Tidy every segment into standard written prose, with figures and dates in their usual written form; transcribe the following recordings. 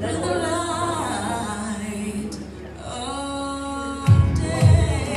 In the light of day.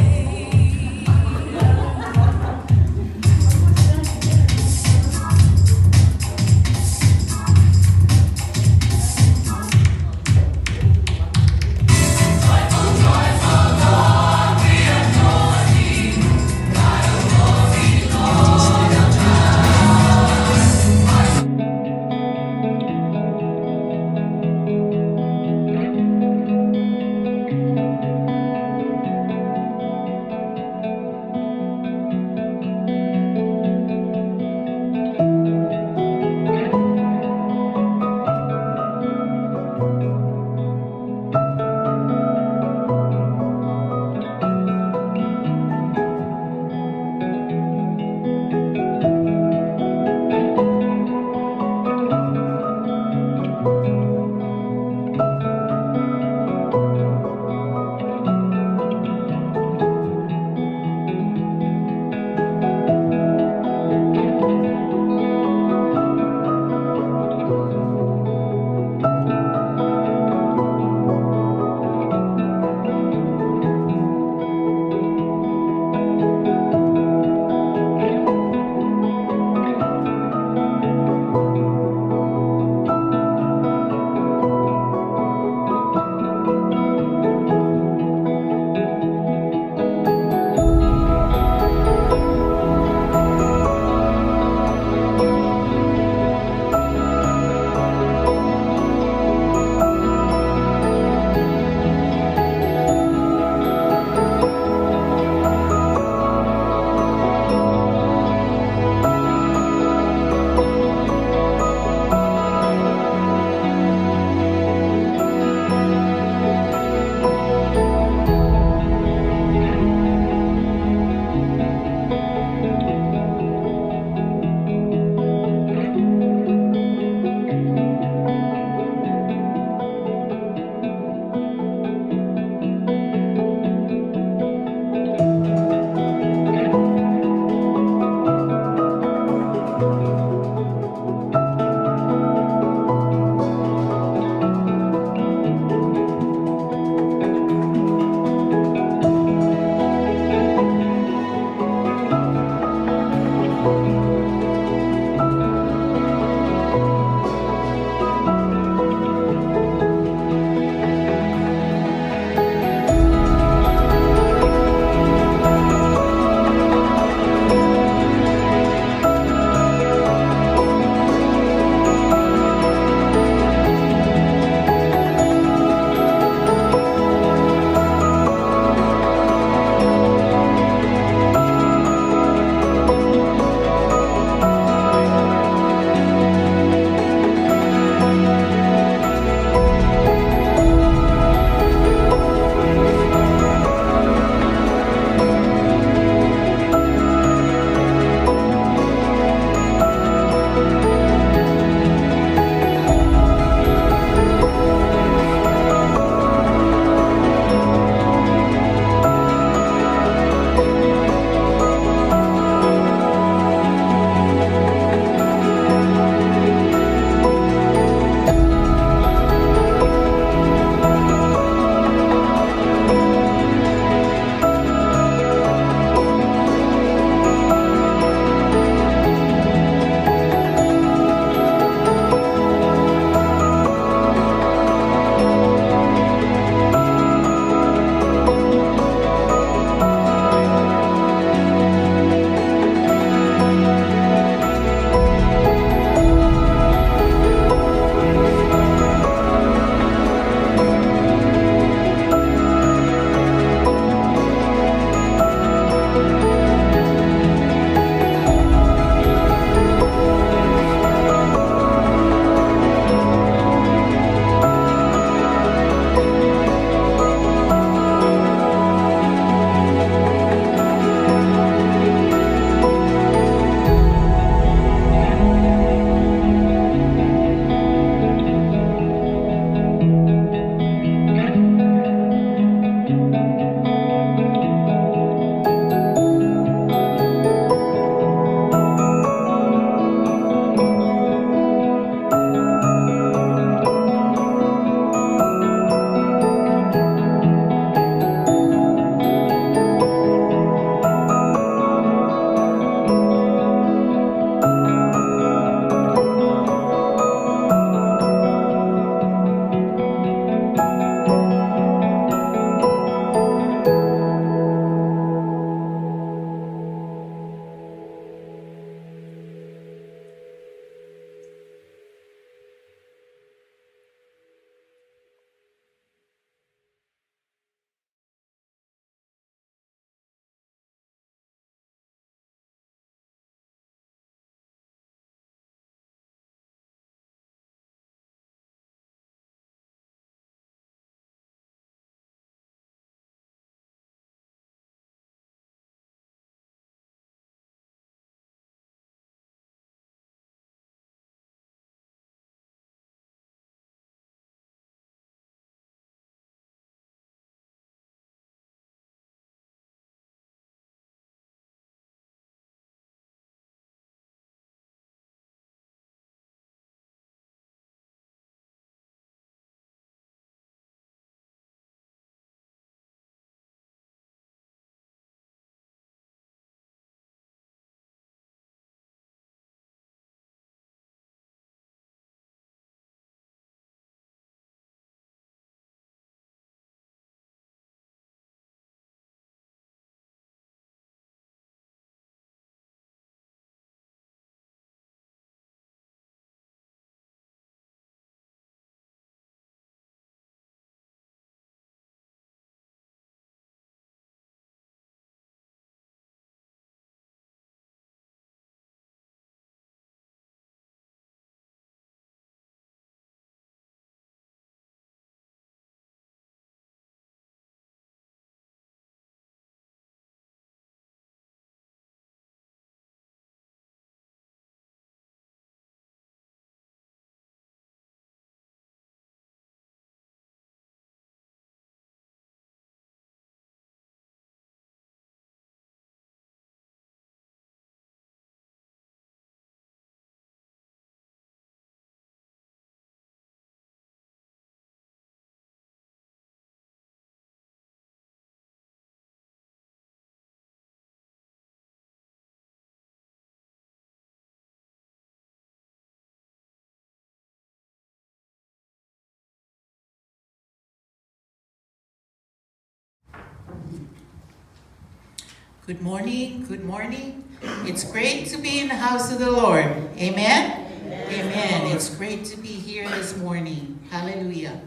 Good morning, good morning. It's great to be in the house of the Lord. Amen? Amen. It's great to be here this morning. Hallelujah.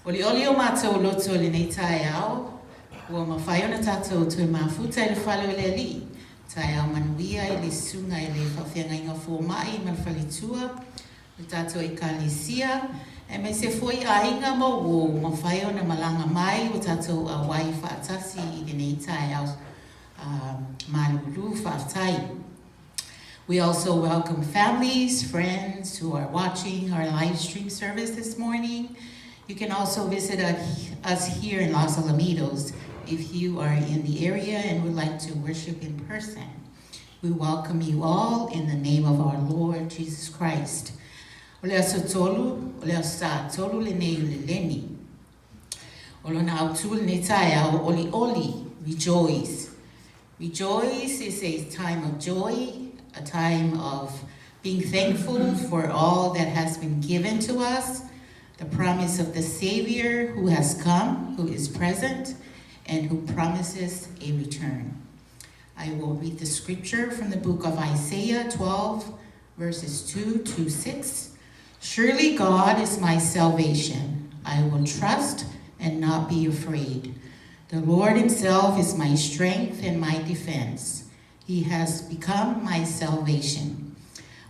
Olioli o mātou loto i lenei taeao, ua mafai ona tātou toe mafuta i le fale o le Alii. Taeao manuia i le susuga i le faafeagaiga fomai ma le faletua, le tātou Ekalesia, aemaise foi aiga ma uō ua mafai ona malaga mai ua tātou auai faatasi i lenei taeao malulu. Faafetai. We also welcome families, friends who are watching our live stream service this morning. You can also visit us here in Los Alamitos if you are in the area and would like to worship in person. We welcome you all in the name of our Lord Jesus Christ. O le aso tolu, o le aso sa tolu lenei o le leni. O lona autū lenei taeao, olioli, rejoice. Rejoice is a time of joy, a time of being thankful for all that has been given to us, the promise of the Savior who has come, who is present, and who promises a return. I will read the scripture from the book of Isaiah 12, verses 2 to 6. Surely God is my salvation. I will trust and not be afraid. The Lord himself is my strength and my defense. He has become my salvation.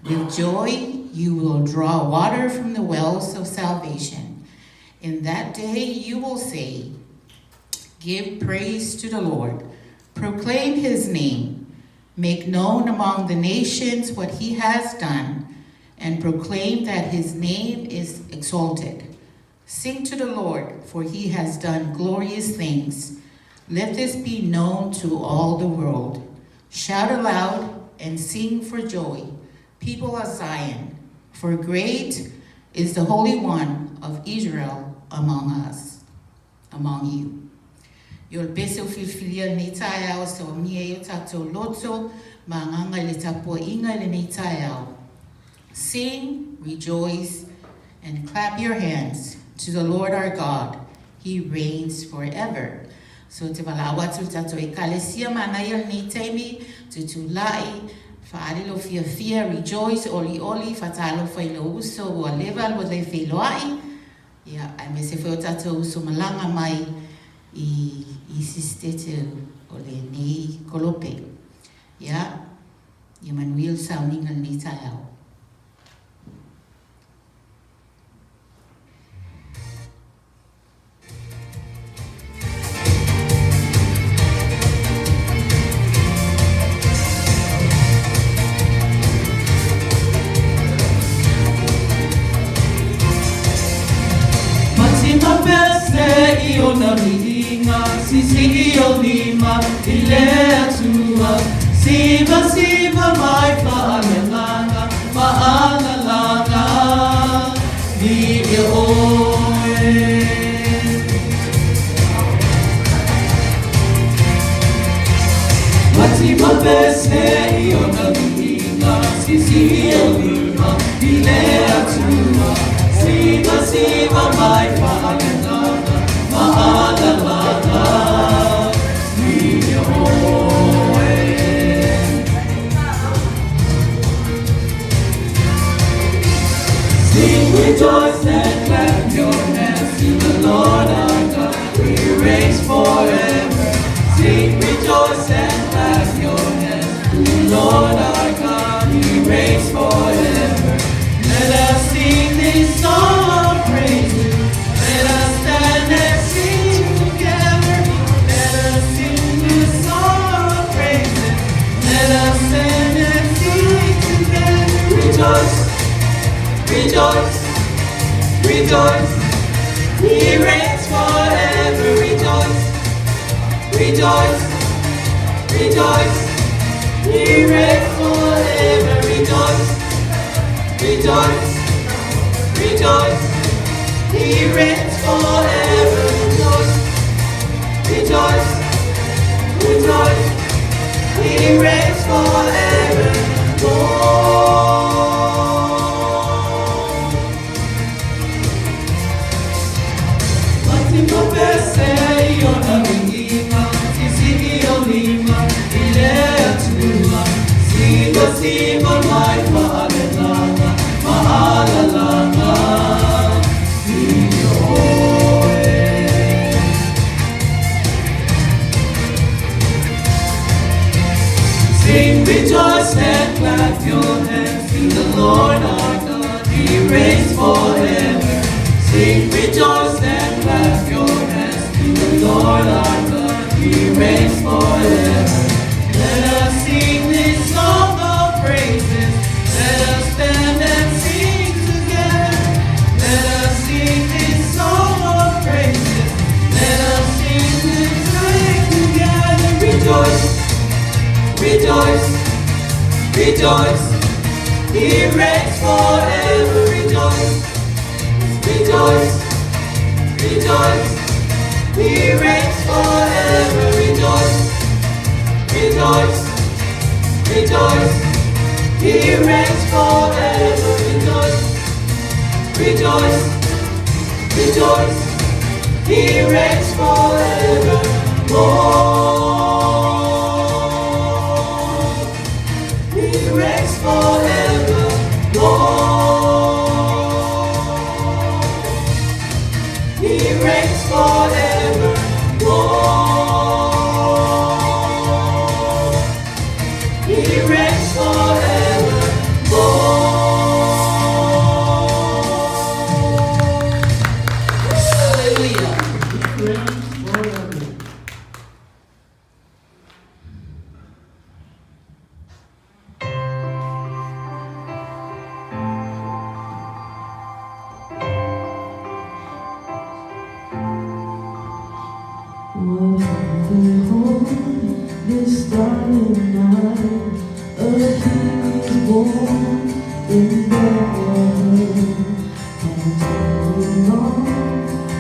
With joy, you will draw water from the wells of salvation. In that day, you will say, Give praise to the Lord. Proclaim his name. Make known among the nations what he has done, and proclaim that his name is exalted. Sing to the Lord, for he has done glorious things. Let this be known to all the world. Shout aloud and sing for joy, people of Zion, for great is the Holy One of Israel among us, among you. Ia o le pese o filifilia lenei taeao sa uamia ai o tātou loto ma agaga i le tapuaiga i lenei taeao. Sing, rejoice, and clap your hands to the Lord our God. He reigns forever. So te valaau atu i le tātou Ekalesia manaia lenei taimi, tutulai, faale lou fiafia, rejoice, olioli, faatalofa i lou uso ua leva ua le feiloai, ia, aemaise foi o tātou uso malaga mai i isi sitete o lenei kolope. Ia, ia manuia le sauniga i lenei taeao. Matima pese i ona viiga, Sisii o lima i le Atua, Siva siva mai faaleagaga, Faalalaga viia oe. Matima pese i ona viiga, Sisii o lima i le Atua, Siva siva mai faaleagaga, Faalalaga viia oe. Sing, rejoice, and clap your hands to the Lord our God. He reigns forever. Sing, rejoice, and clap your hands to the Lord our God. He reigns forever. Let us sing this song of praises. Let us stand and sing together. Let us sing this song of praises. Let us stand and sing together. Rejoice, rejoice, rejoice. He reigns forever. Rejoice, rejoice, rejoice. He reigns forever. Rejoice, rejoice, rejoice. He reigns forever. Rejoice, rejoice, rejoice. He reigns forever. Lord. Matima pese i ona viiga, Siva mai faalelaga maalalaga Sing, rejoice, and clap your hands to the Lord our God. He reigns forever. Sing, rejoice, and clap your hands to the Lord our God. He reigns forever. Let us sing this song of praises. Let us stand and sing together. Let us sing this song of praises. Let us sing this song together. Rejoice. Rejoice, rejoice, He reigns forever. Rejoice, rejoice, rejoice, He reigns forever. Rejoice, rejoice, rejoice, He reigns forever. Rejoice, rejoice, rejoice, He reigns forevermore. He reigns forevermore. He reigns forevermore. He reigns forevermore. Hallelujah. He reigns forever. What hope we hold this starlit night? A king is born in Bethlehem, and all along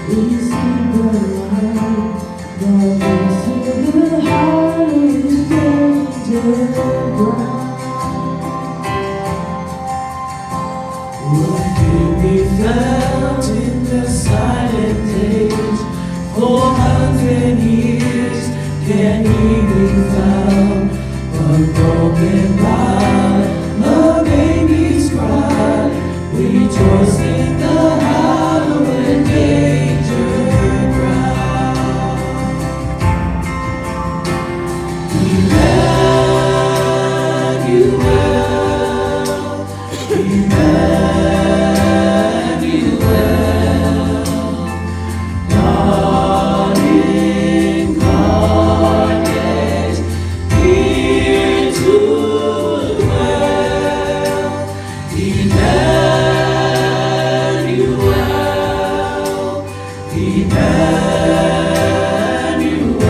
we see the light that leads to the hallowed danger ground. What fear we felt in the silent days, 400 years can he be found? A broken by a baby's cry, rejoice in the hallowed danger ground. Emmanuel, Emmanuel, God incarnate, here to dwell. Emmanuel, Emmanuel.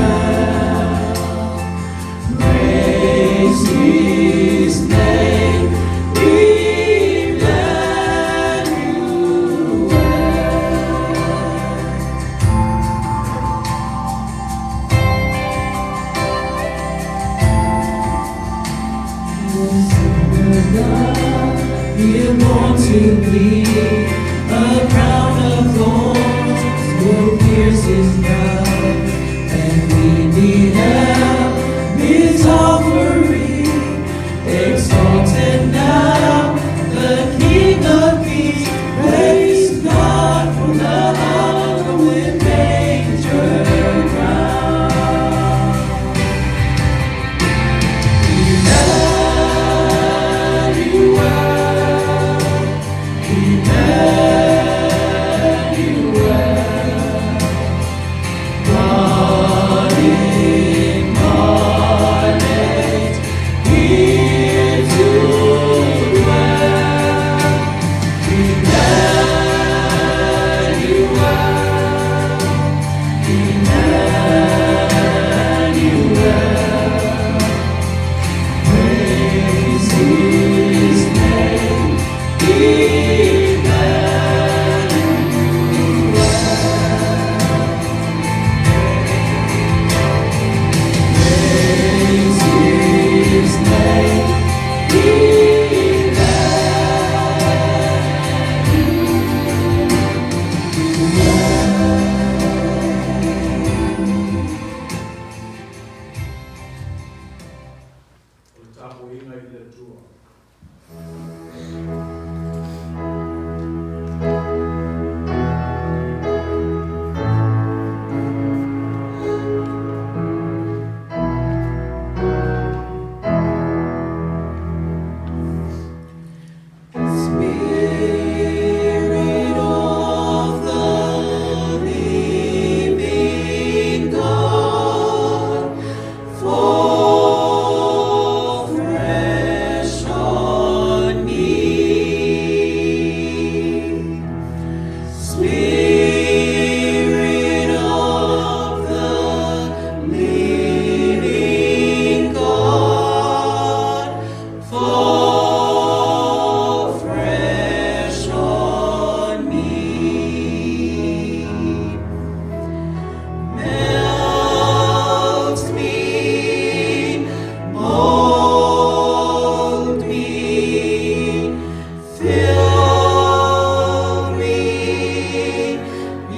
Praise His name, Emmanuel. The Son of God, Here born to be, a crown of thorns will pierce His.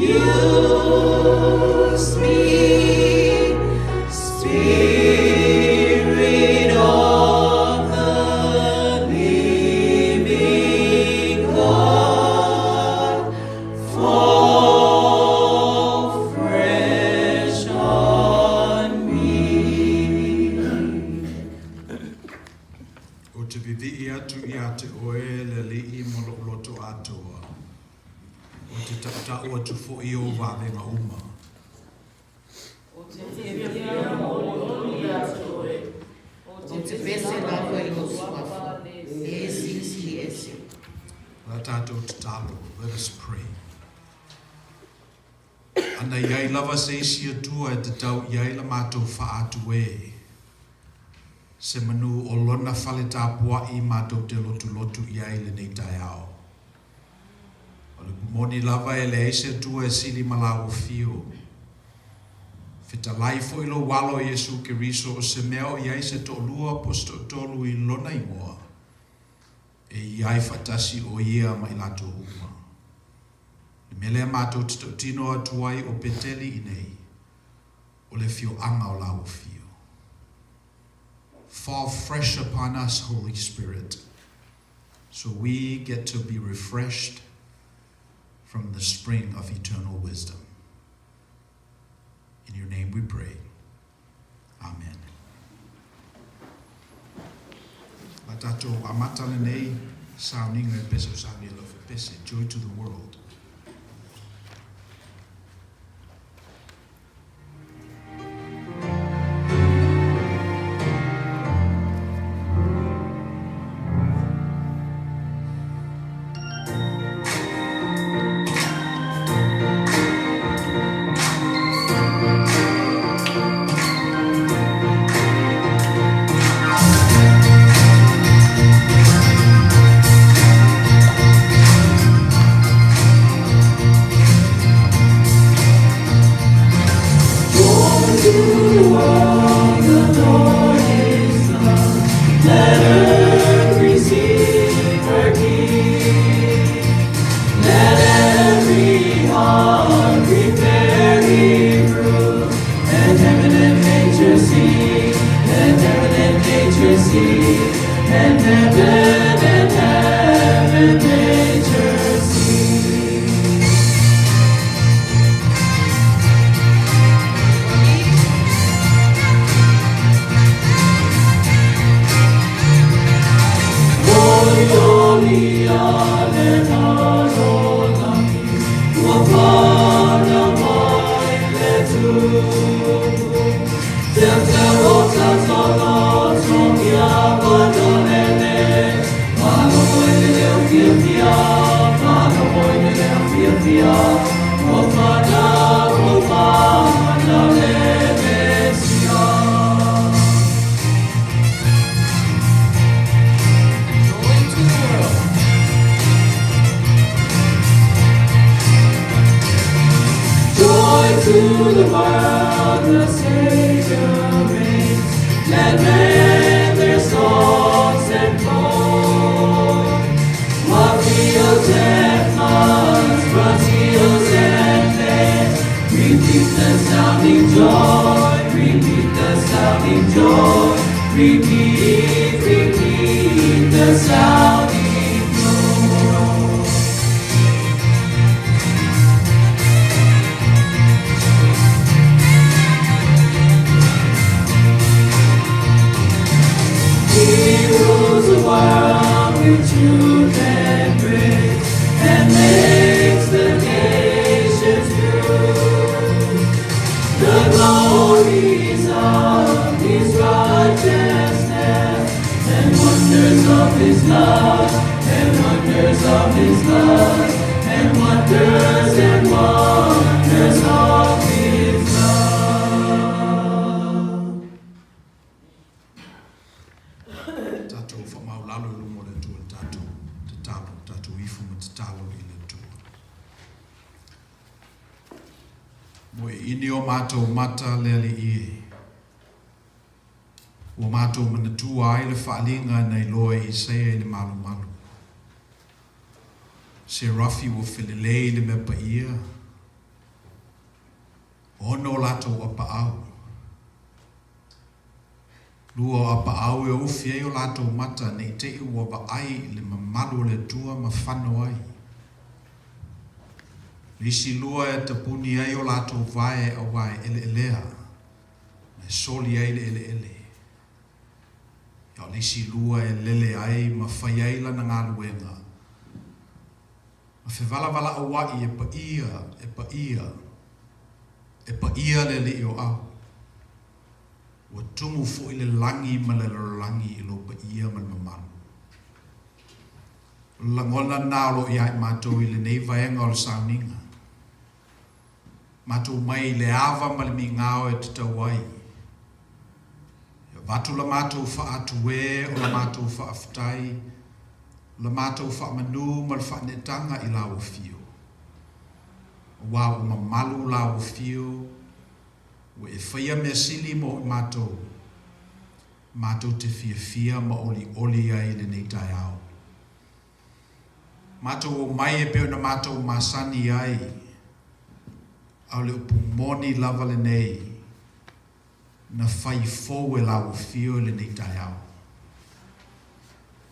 Use me, Spirit of the living God, fall fresh on me. Ou te vivii atu ia te oe le Alii ma lou loto atoa. Ou te tautau atu foi i ou vavega uma. Ou te pese lava i lou suafa, e esi si esi. La tatou tatalo, let us pray. Ana i ai lava se isi Atua e tatau i ai la matou faa-atu e, se manu o Lona fale tapua'i matou te lotulotu i ai lenei taeao. O le upu moni lava e leai se Atua e sili ma Lau Afio. Fetalai foi Lou Alo Iesu Keriso o se mea o i ai se to'alua po o se to'atolu i Lona Igoa, e i ai faatasi o Ia ma i latou uma. Le mea lea matou te tautino atu ai o Peteli i nei, o le afioaga o Lau Afio. Fall fresh upon us, Holy Spirit, so we get to be refreshed from the spring of eternal wisdom. In your name we pray. Amen. La tatou amata lenei sauniga e pese o sauni e lofe pese, Joy to the World. Joy to the world, the Lord is come. Let earth receive her King. Let every heart prepare him room. And heaven and nature sing, and heaven and nature sing, and heaven and heaven nature sing. Holy, holy, ale malolani, ua fana mai le tumu. Te te o ta tolo tongia panolele, malo moi le leo fia fia, malo moi le leo fia fia, ua fana, ua fana le Mesia. Joy to the world. Joy to the world, the Savior reigns. Let men their songs employ. What fields and floods, grass hills and plains, repeat the sounding joy, repeat the sounding joy, repeat, repeat the sounding joy. He rules the world with truth and grace, and makes the nations true. The glories of His righteousness, and wonders of His love, and wonders of His love, and wonders and wonders of His love. Tatou faamaualalo i luma o le Atua le tatou tatalo, tatou ifo ma tatalo i le Atua. Mo e ini o matou mata le Alii e. Ua matou manatua ai le faaaliga na iloa e Isaia i le malumalu. Serafi ua felelei i le mea paia. latou apaau. Lua o apaau e ufi ai o latou mata ne i te i ua vaai i le mamalu o le Atua ma fano ai. O le isi lua e tapuni ai o latou vae auā e eleelea, ma e soli ai le eleele. A o le isi lua e lele ai ma fai ai lana galuega, ma fevalavalaaua'i e paia, e paia, e paia le Alii o Au. Ua tumu foi le lagi ma le lalolagi i lou paia ma le mamalu. O le lagona lena o lo o ia i matou i lenei vaega o le sauniga. Matou mai i le ava ma le migao e tatau ai. E avatu la matou faatuē o la matou faafetai, o la matou faamanu ma le faaneetaga i lau afio. Aua ua mamalu lau afio, ua e faia mea sili mo i matou, matou te fiafia ma olioli ai i lenei taeao. Matou omai e pei ona matou masani ai, a o le upu moni lava lenei, na fai fou e lau afio i lenei taeao.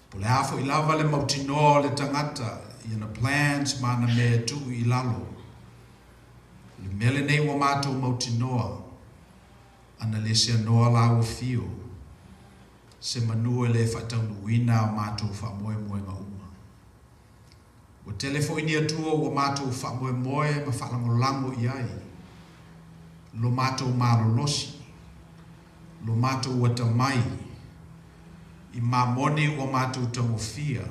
Po o le a foi lava le mautinoa o le tagata i ana plans ma ana mea e tuu i lalo, o le mea lenei ua matou mautinoa, ana le seanoa lau afio, se manu e le faataunuuina a matou faamoemoega uma. Ua tele foi ni Atua ua matou faamoemoe ma faalagolago i ai, lo matou malolosi, lo matou atamai, i mamoni ua matou tagofia,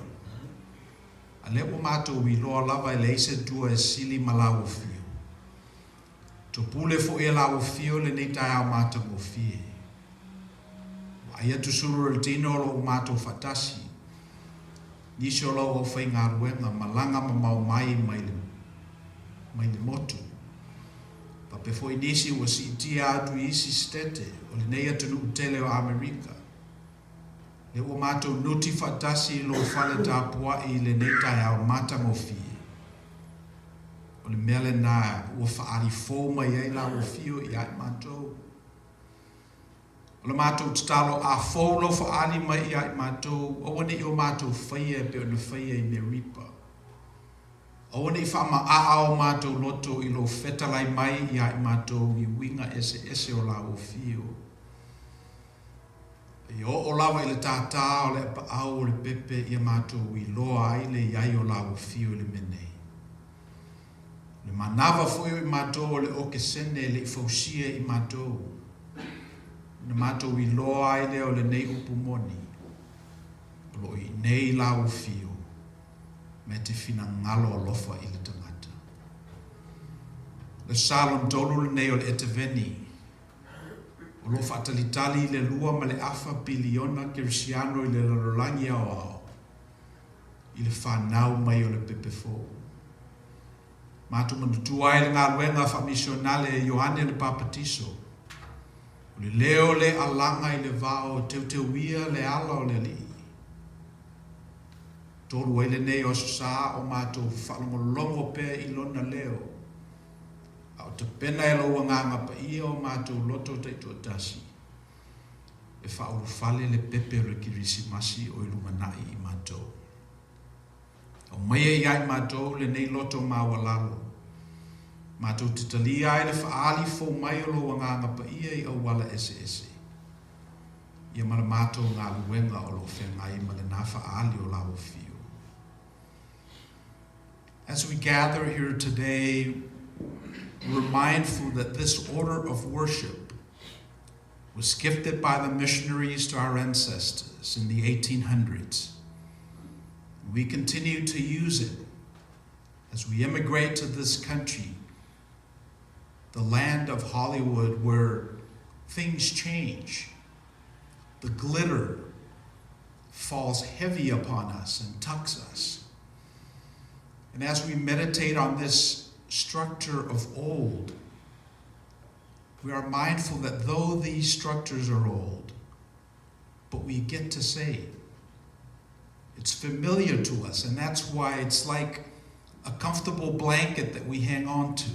a lea ua matou iloa lava e leai se Atua e sili ma lau afio. Topule foi e lau afio lenei taeao matagofie. Vaai atu sulu o le tino o lo o matou faatasi, nisi o lau aufaigaluega malaga mamao mai mai le mai le motu. Faapea foi nisi ua siitia atu i isi setete o lenei atunuu tele o Amerika. Lea ua matou nuti faatasi i lou fale tapuai i lenei taeao matagofie. O le mea lena ua faaali fou mai ai lau afio ia i matou. O le matou tatalo, a fou lou faaali mai ia i matou, aua ne i o matou faia e pei ona faia i Meripa. Aua ne i faamaaa o matou loto i lou fetalai mai ia i matou i uiga eseese o lau afio. A ia oo lava i le tātā o le apaau o le pepe ia matou iloa ai le i ai o lau afio i le mea nei. O le manava foi o i matou o le okesene e le i fausia i matou, ona matou iloa ai lea o lenei upu moni, o lo o i inei lau afio, me te finagalo alofa i le tagata. O le salon tolu lenei o le Eteveni, o lo o faatalitali i le 2.5 piliona kerisiano i le lalolagi aoao, i le fanau mai o le pepe fou. Matou manatua ai le galuega faamisionale a Ioane le Papatiso, o le leo le alaga i le vao e teuteuia le ala o le Alii. Tolu ai lenei o Aso Sa o matou faalogologo pea i lona leo, a o tapena e lou Agaga Paia o matou loto taitoatasi, e faaulufale le pepe o le Kerisimasi o i lumanai i matou. Aumaia ia i matou lenei loto maualalo, matou te talia ai le faaali fou mai o lou Agaga Paia i auala eseese, ia ma le matou galuega o lo o feagai ma lena faaali o lau afio. As we gather here today, we're mindful that this order of worship was gifted by the missionaries to our ancestors in the 1800s. We continue to use it as we immigrate to this country, the land of Hollywood, where things change. The glitter falls heavy upon us and tucks us. And as we meditate on this structure of old, we are mindful that though these structures are old, but we get to say, it's familiar to us, and that's why it's like a comfortable blanket that we hang on to.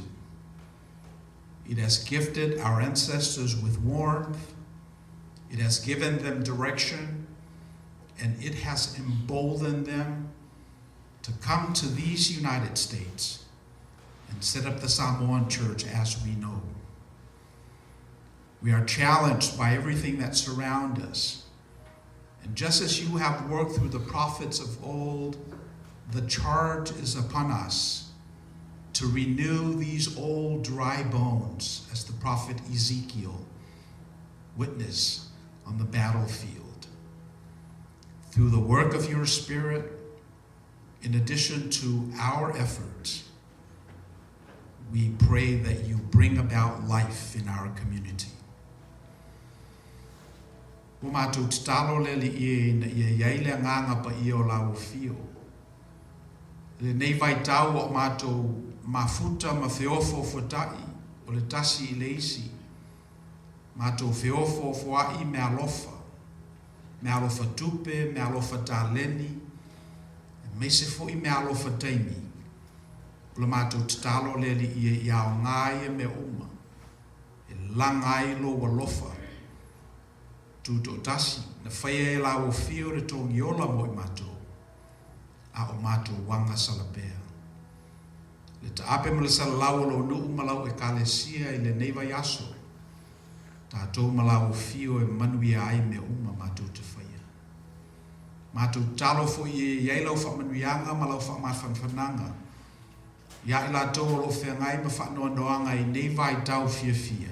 It has gifted our ancestors with warmth. It has given them direction. And it has emboldened them to come to these United States and set up the Samoan Church as we know. We are challenged by everything that surrounds us. And just as you have worked through the prophets of old, the charge is upon us to renew these old dry bones, as the prophet Ezekiel witnessed on the battlefield. Through the work of your Spirit, in addition to our efforts, we pray that you bring about life in our community. Ua matou tatalo le Alii e ina ia i ai le Agaga Paia o lau Afio. I lenei vaitau ua o matou mafuta ma feofoofota'i o le tasi i le isi, matou feofoofoa'i meaalofa, meaalofa tupe, meaalofa taleni, aemaise foi meaalofa taimi. O le matou tatalo le Alii e ia aoga ia mea uma e laga ai lou alofa tutoatasi na faia e lau Afio le togiola mo i matou, a o matou agasala pea. Le taape ma le salalau o lou nuu ma lau Ekalesia i lenei vaiaso, tatou ma lau Afio e manuia ai mea uma matou te faia. Matou tatalo foi e i ai lau faamanuiaga ma lau faamafanafanaga ia i latou o lo o feagai ma faanoanoaga i nei vaitau fiafia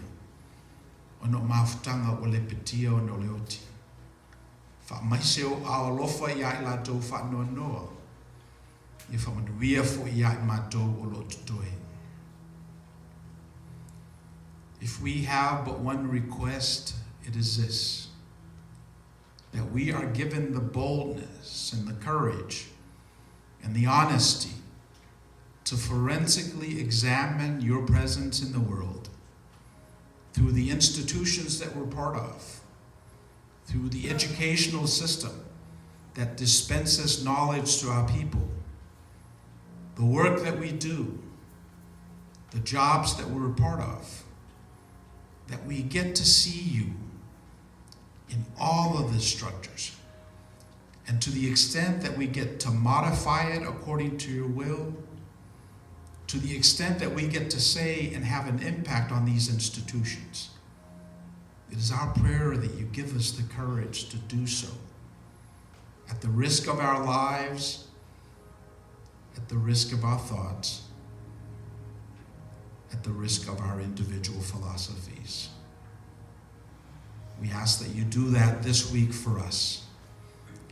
ona o mafutaga ua lepetia ona o le oti. Faamaise ou ao alofa ia i latou faanoanoa, ia faamanuia foi ia i matou o lo o totoe. If we have but one request, it is this, that we are given the boldness and the courage and the honesty to forensically examine your presence in the world through the institutions that we're part of, through the educational system that dispenses knowledge to our people, the work that we do, the jobs that we're a part of, that we get to see you in all of the structures. And to the extent that we get to modify it according to your will, to the extent that we get to say and have an impact on these institutions, it is our prayer that you give us the courage to do so at the risk of our lives, at the risk of our thoughts, at the risk of our individual philosophies. We ask that you do that this week for us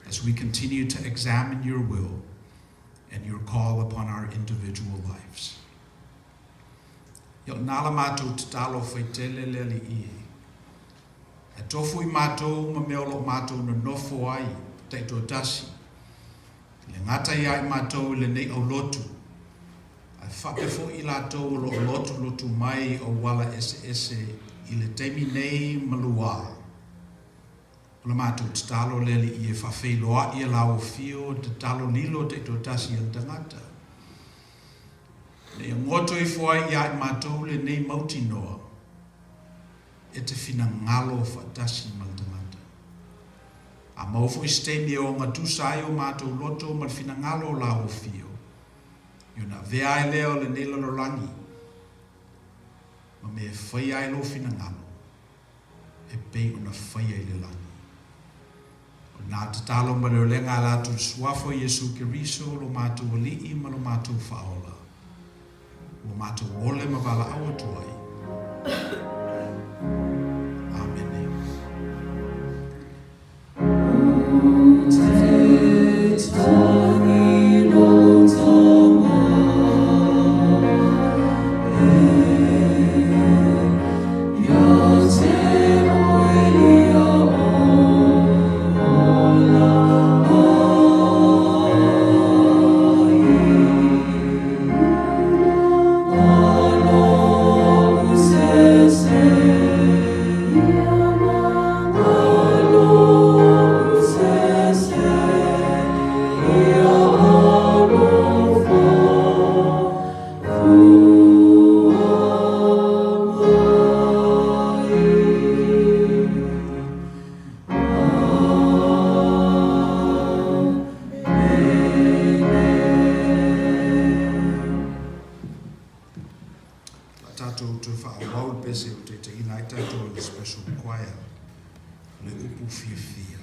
as we continue to examine your will and your call upon our individual lives. Ia o lena la matou tatalo faitele le Alii e. Ae tofu i matou ma mea o lo o matou nonofo ai taitoatasi, e le gata ia i matou i lenei aulotu, ae faapea foi i latou o lo o lotulotu mai i auala eseese i le taimi nei ma luā. O le matou tatalo le Alii e faafeiloai e lau Afio tatalo lilo taitoatasi a le tagata. Ina ia goto ifo ai ia i matou lenei mautinoa e te finagalo faatasi ma le tagata. A maua foi se taimi e ogatusa ai o matou loto ma le finagalo o lau Afio, i ona avea ai lea o lenei lalolagi ma mea e faia ai lou finagalo e pei ona faia i le lagi. O lena tatalo ma le olega ala atu i le Suafa o Iesu Keriso, lo matou Alii ma lo matou Faaola, ua matou ole ma valaau atu ai. Amene. a tatou toe faaauau le pese o taitaiina ai tatou e le Special Choir, o le upu fiafia.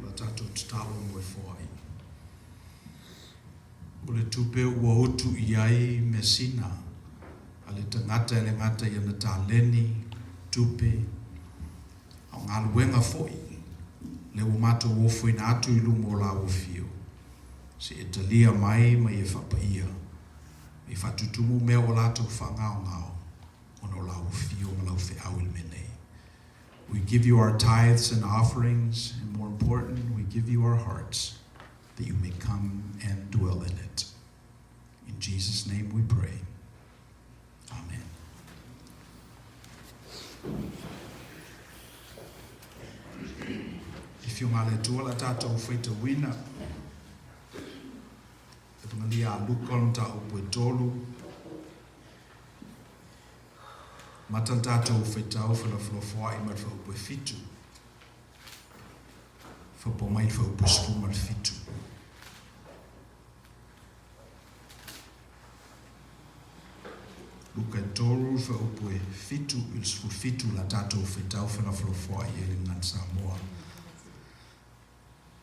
O tatou tatalo moe foai. O le tupe ua utu i ai measina a le tagata e le gata i ana taleni, tupe, a o galuega foi, lea ua matou ofoina atu i luma o lau afio, se e talia mai ma e faapaia, ma e faatutumu mea ua latou faagaogao, ona o lau afio ma lau feau i le mea nei. We give you our tithes and offerings, and more important, we give you our hearts, that you may come and dwell in it. In Jesus' name we pray. Amen. If Afioga a le Atua le a tatou faitauina Epagalio a Luka o le mataupu e tolu. Mata le tatou faitau felafolafoai ma le fuaiupu e fitu. Faaopoopo mai le fuaiupu e 17. Luka e tolu le fuaiupu e fitu i le 17 la tatou faitau felafolafoai i le Gagana Samoa.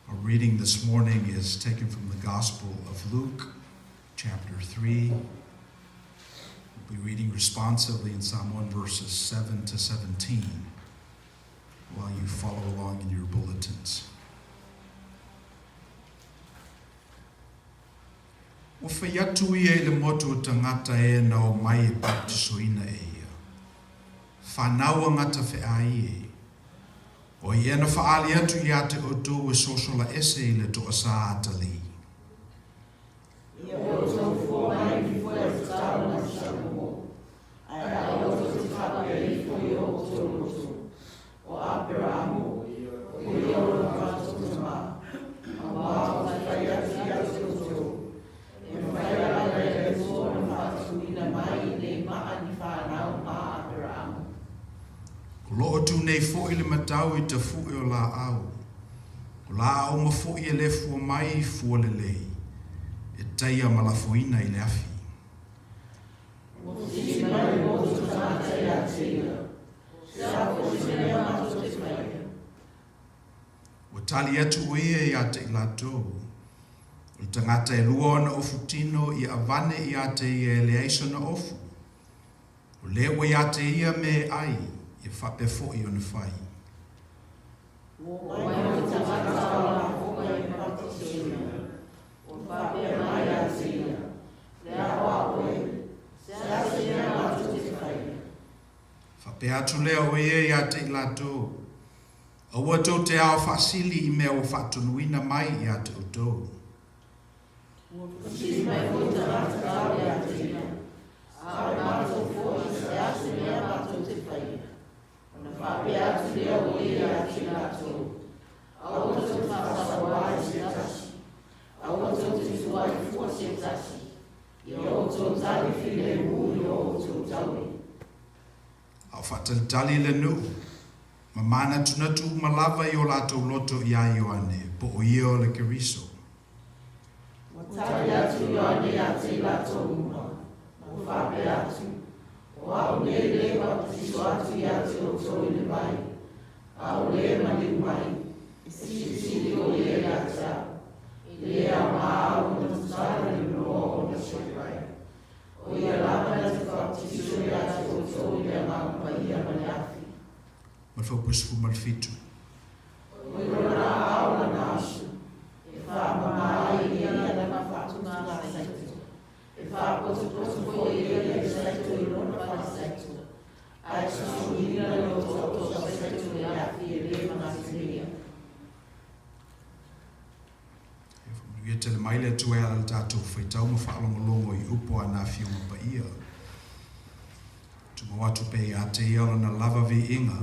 Our reading this morning is taken from the Gospel of Luke, chapter 3. We'll be reading responsively in Samoan verses 7 to 17 while you follow along in your bulletins. Ua fai atu ia i le motu o tagata e na omai e baptisoina e ia. Whanau a ngata wheai e. O ai ea na faaali atu ia te outou e sosola ese i le toasā atalii? Ia outou fua mai i foe a tatalo mai Samoa, ae aua tou te faapea ifo i o outou loto, O Aperamo, o ia o lo matou tamā, auā ou te fai atu ia te outou, e mafai lava e le Atua ona faatuina mai i nei maa ni fanau ma Aperamo. O lo o tu nei foʻi le matau i tafuʻe o laau. O laau uma foʻi e le fua mai i fua lelei, e taia ma lafoina i le afi. Ua fesili mai le motu tagata ia te ia, Se a foi se mea matou te faia? Ua tali atu o ia ia te i latou, O le tagata e lua ona ofu tino ia avane ia te ia e leai sona ofu. O lea ua ia te ia me e ai, ia faapea foʻi ona fai. Ua omai le tagata o lafoga i le baptisoina, ua faapea mai ia te ia, Le aoao e, se a se mea matou te faia? Faapea atu lea o ia ia te i latou, Aua tou te ao faasili i mea ua faatonuina mai ia te outou. Ua fesili mai foi tagata tau ia te ia, A o matou foi, se a se mea matou te faia? Ona faapea atu lea o ia ia te i latou, Aua tou te faasauā i se tasi, aua tou te tuai fua se tasi, ia outou tali filemu i o outou taui. A o faatalitali le nuu, ma manatunatu uma lava i o latou loto iā Ioane, po o ia o le Keriso. Ua tali atu Ioane ia te i latou uma, ua faapea atu, O au nei le bapatiso atu ia te outou i le vai, a o le maliu mai, e silisili o ia ia te au, e le aoga au ona tatala le noa o ona soipai. O ia lava na te bapatiso ia te outou i le Agaga Paia ma le afi. Ma le faupu e 17. O i lona aao lana aso, e faamama ai e ia lana faatuga saito, e faapotopoto foi e ia le saito i lona fale saito, ae susuina le otooto saito i le afi e le magasemea. E faamanuia tele mai le Atua e ala i le tatou faitau ma faalogologo i upu a na Afioga Paia. Tumau atu pea ia te ia lona lava viiga,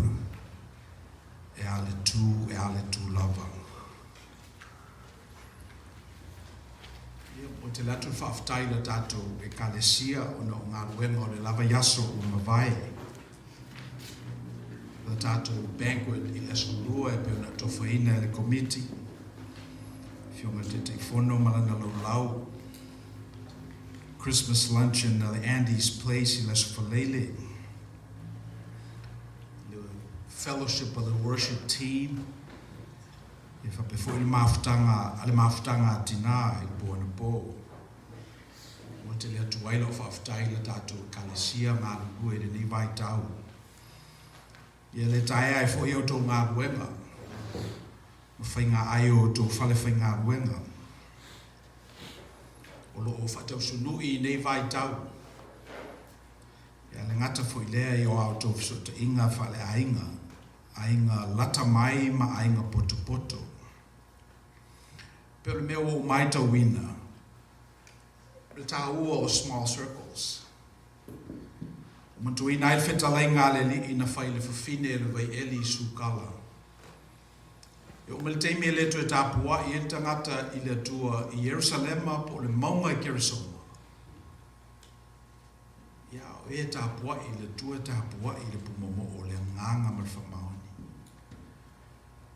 e a le tu, e a le tu lava. Ia, mo tele atu le faafetai i le tatou Ekalesia ona o galuega o le lava i aso ua mavae. Le tatou banquet i le aso lua e pei ona tofaina e le Komiti, Afioga i le Taitaifono ma lana laulau, Christmas luncheon a le Andy's Place i le aso Faraile, le fellowship of the worship team, e faapea foi le mafutaga a le mafutaga a tinā i le po anapo. Ua tele atu ai lau faafetai i le tatou Ekalesia galulue i lenei vaitau. Ia le taea ai foi outou galuega ma faiga ai o outou fale faigaluega o lo o faatausunui i nei vaitau. Ia le gata foi lea i o a outou fesootaiga faaleaiga, aiga lata mai ma aiga potopoto. Pei o le mea ua ou maitauina, o le taua o small circles. Ua mantuaina ai le fetalaiga a le Alii na fai i le fafine e le vaieli i Sukala. E oo mai le taimi e le toe tapuai ai le tagata i le Atua i Ierusalema po o le mauga i Keresoma. Ia, o e tapuai i le Atua e tapuai i le pumoomoo o le agaga ma le faamaoni.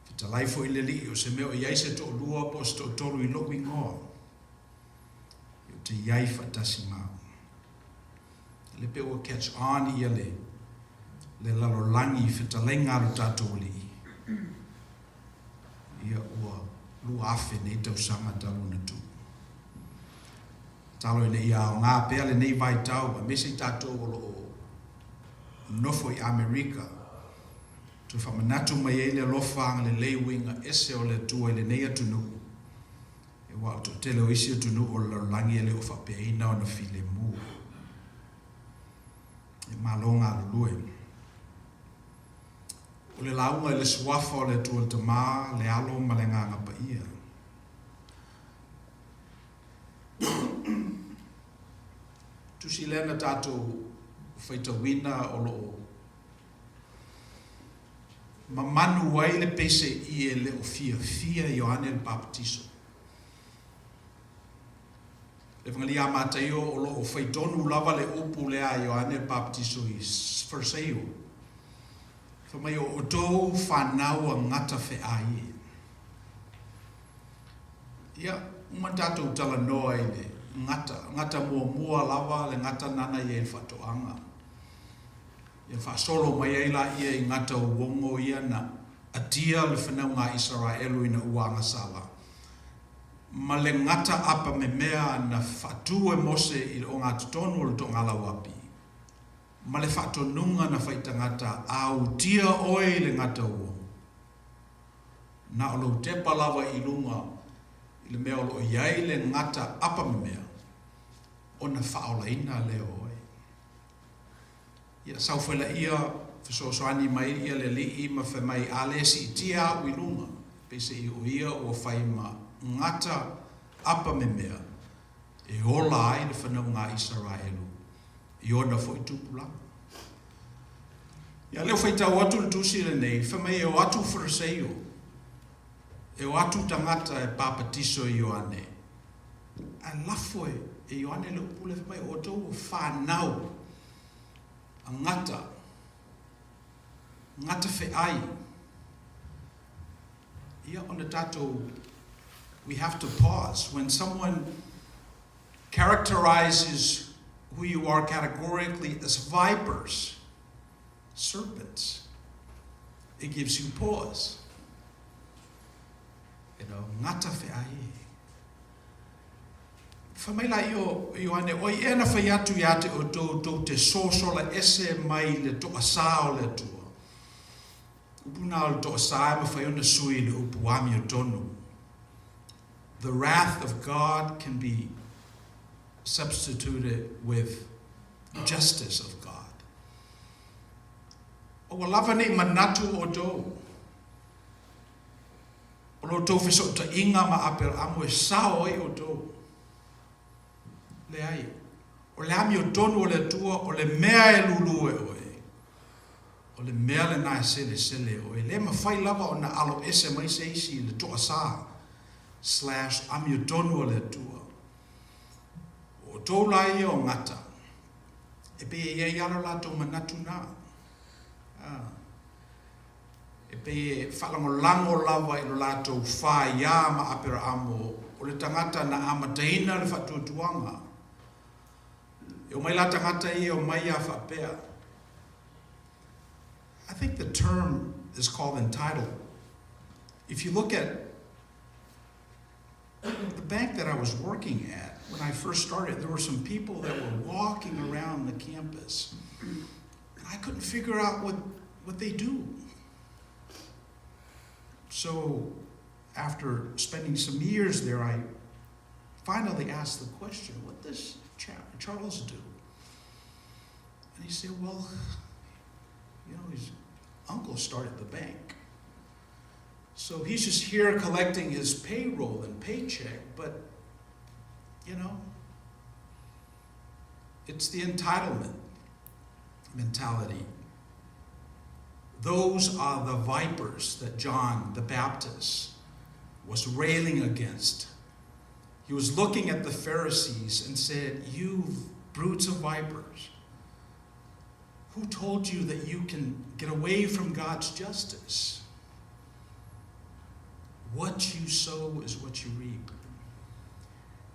Fetalai foi le Alii, o se mea o i ai se toalua po o se toatolu i lou igoa, ou te i ai faatasi ma au. Le pe ua catch on ia le, le lalolagi i fetalaiga a lo tatou Alii. Ia ua 2000 nei tausaga talu ona tuu. Tatalo ina ia aoga pea lenei vaitau aemaise i tatou o lo o nofo i Amerika, toe faamanatu mai ai le alofa agalelei uiga ese o le Atua i lenei atunuu, aua o le toatele o isi atunuu o le lalolagi e le o faapeaina ona filemu. E malo galulue. O le lauga i le Suafa o le Atua le Tama, le Alo ma le Agaga Paia. Tusi lea na tatou faitauina o lo o mamanu ai le peiseai e le o fiafia Ioane le Papatiso. Le Evangelia a Mataio o lo o faitonu lava le upu lea a Ioane le Papatiso i Fariseio. Fai mai o outou fanau a gata feai e. Ia, uma tatou talanoa i le gata, gata muamua lava le gata nana ia i le faatoaga. Ia faasolo mai ai laia i gata uogo ia na atia le fanauga a Isaraelu ina ua agasala, ma le gata apa memea na faatu e Mose i le ogatotonu o le togalauapi, ma le faatonuga na fai tagata a utia oe i le gata uogo. Na o lou tepa lava i luga i le mea o lo o i ai le gata apa memea, ona faaolaina lea o oe. Ia saofailaia fesoasoani mai ia le Alii ma fai mai, A le siitia au i luga, peiseai o ia ua fai ma gata apa memea e ola ai le fanauga a Isaraelu i ona foi tupulaga. Ia lea ua faitau atu le tusi lenei, fai mai e o atu Fariseio, e o atu tagata e papatiso i Ioane, ae lafo e Ioane le upu lea, fai mai, o outou ua fanau a gata, gata feai. Ia ona tatou, we have to pause when someone characterizes who you are categorically as vipers, serpents. It gives you pause. You know, gata feai e. Fai mai la ia o Ioane, O ai ea na fai atu iā te outou tou te sosola ese mai le toasā o le Atua? Upu na o le toasā e mafai ona sui i le upu amiotonu. The wrath of God can be substituted with justice of God. Ua lava nei manatu outou o lo outou fesootaiga ma Aperaamo e sao ai outou. Leai, o le amiotonu o le Atua o le mea e lulu e oe. O le mea lena e selesele e oe. E le mafai lava ona alo ese mai se isi i le toasā slash amiotonu a le Atua. O outou la ia o gata, e pei e i ai lava lo latou manatu na. Ah. E pei e faalagolago lava i lo latou faiā ma Aperaamo, o le tagata na amataina le faatuatuaga. E omai la tagata ia e omai ia faapea. I think the term is called entitled. If you look at the bank that I was working at when I first started, there were some people that were walking around the campus, and I couldn't figure out what, what they do. So, after spending some years there, I finally asked the question, what does Charles do? And he said, well, you know, his uncle started the bank. So he's just here collecting his payroll and paycheck, but, you know, it's the entitlement mentality. Those are the vipers that John the Baptist was railing against. He was looking at the Pharisees and said, You brutes of vipers, who told you that you can get away from God's justice? What you sow is what you reap.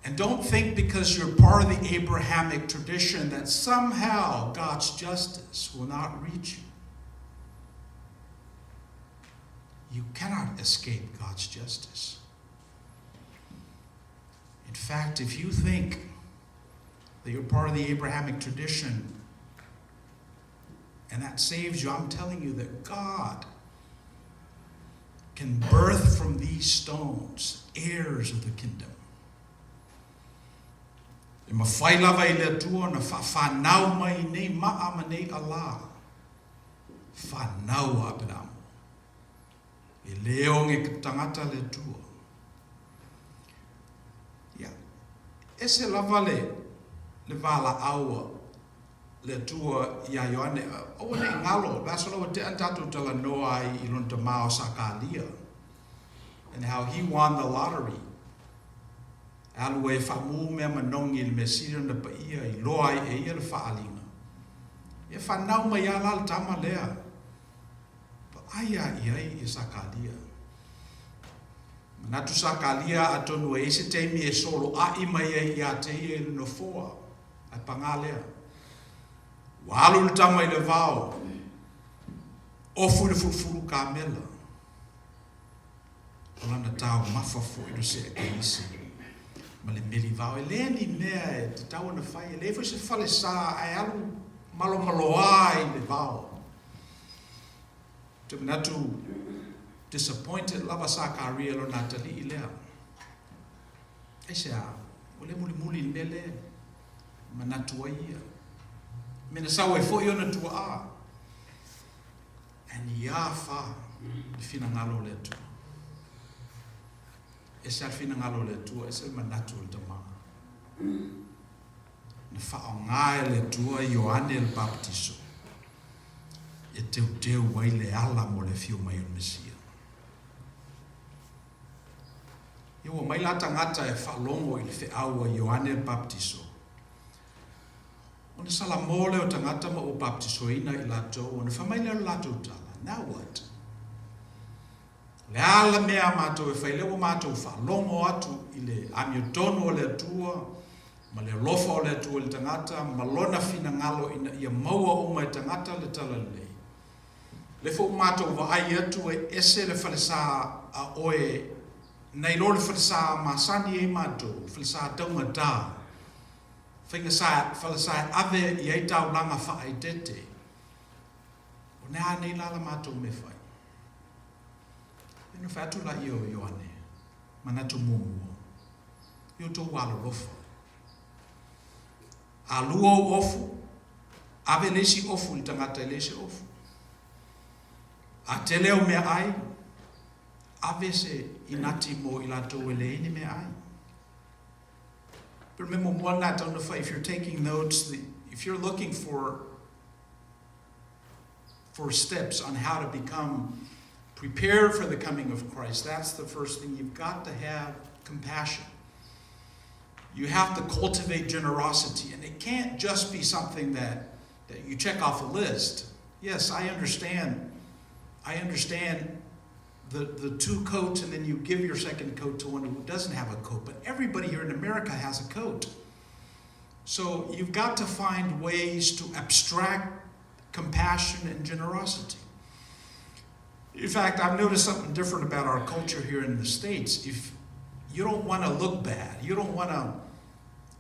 And don't think because you're part of the Abrahamic tradition that somehow God's justice will not reach you. You cannot escape God's justice. In fact, if you think that you're part of the Abrahamic tradition and that saves you, I'm telling you that God can birth from these stones heirs of the kingdom. E mafai lava e le Atua ona faafanau mai i nei maa ma nei alā fanau a Aperamo. E lē oge tagata le Atua. Ia, ese lava le, le valaau a le Atua iā Ioane, aua ne i galo, le aso la ua tea na tatou talanoa ai i lona tamā o Sakalia, and how he won the lottery. E alu ai e faamu mea manogi i le mea sili ona paia i loa ai e ia le faaliga. Ia fanau mai a la le tama lea. Vaai a i ai i Sakalia. Manatu Sakalia atonu e i ai se taimi e soloaʻi mai ai iā te ia i le nofoa, ae pagā lea. Ua alu le tama i le vao, ofu i le fulufulu kamela. O lana taumafa foi no se ekelisi ma le meli vao. E le ni mea e tatau ona fai, e leai foi se falesa ae alu malomaloā i le vao. Ou te manatu disappointed lava Sakaria i lona atalii lea. Aisea, ua le mulimuli i le mea lea e manatu ai ia. Mea na sau ai foi ona tuaa. Ae ni a fa le finagalo o le Atua. Ese a le finagalo o le Atua, ese le manatu o le Tama. Na faaaoga e le Atua Ioane le Papatiso e teuteu ai le ala mo le afio mai o le Mesia. Ia ua mai la tagata e faalogo i le feau a Ioane le Papatiso. Ona salamo lea o tagata ma ua baptisoina i latou, ona fai mai lea o le latou tala, Now what? O le a la mea a matou e fai, lea ua matou faalogo atu i le amiotonu o le Atua, ma le alofa o le Atua i le tagata, ma Lona finagalo ina ia maua uma e tagata le talalelei. Lea foi ua matou vaai atu e ese le falesa a oe nai lo le falesa masani ai matou, falesa taugata. Faiga sa, falesa e ave i ai taulaga faaeteete. O le a nei la la matou mea fai? Ia ona fai atu laia o Ioane, manatu muamua, i outou alolofa. A lua ou ofu, ave le isi ofu i le tagata e leai se ofu. A tele au meaai, ave se inati mo i latou e leai ni meaai. But remember one not don't if you're taking notes, the, if you're looking for for steps on how to become prepared for the coming of Christ, that's the first thing. You've got to have compassion. You have to cultivate generosity, and it can't just be something that, that you check off a list. Yes, I understand. I understand the, the two coats and then you give your second coat to one who doesn't have a coat. But everybody here in America has a coat. So you've got to find ways to abstract compassion and generosity. In fact, I've noticed something different about our culture here in the States. If you don't want to look bad, you don't want to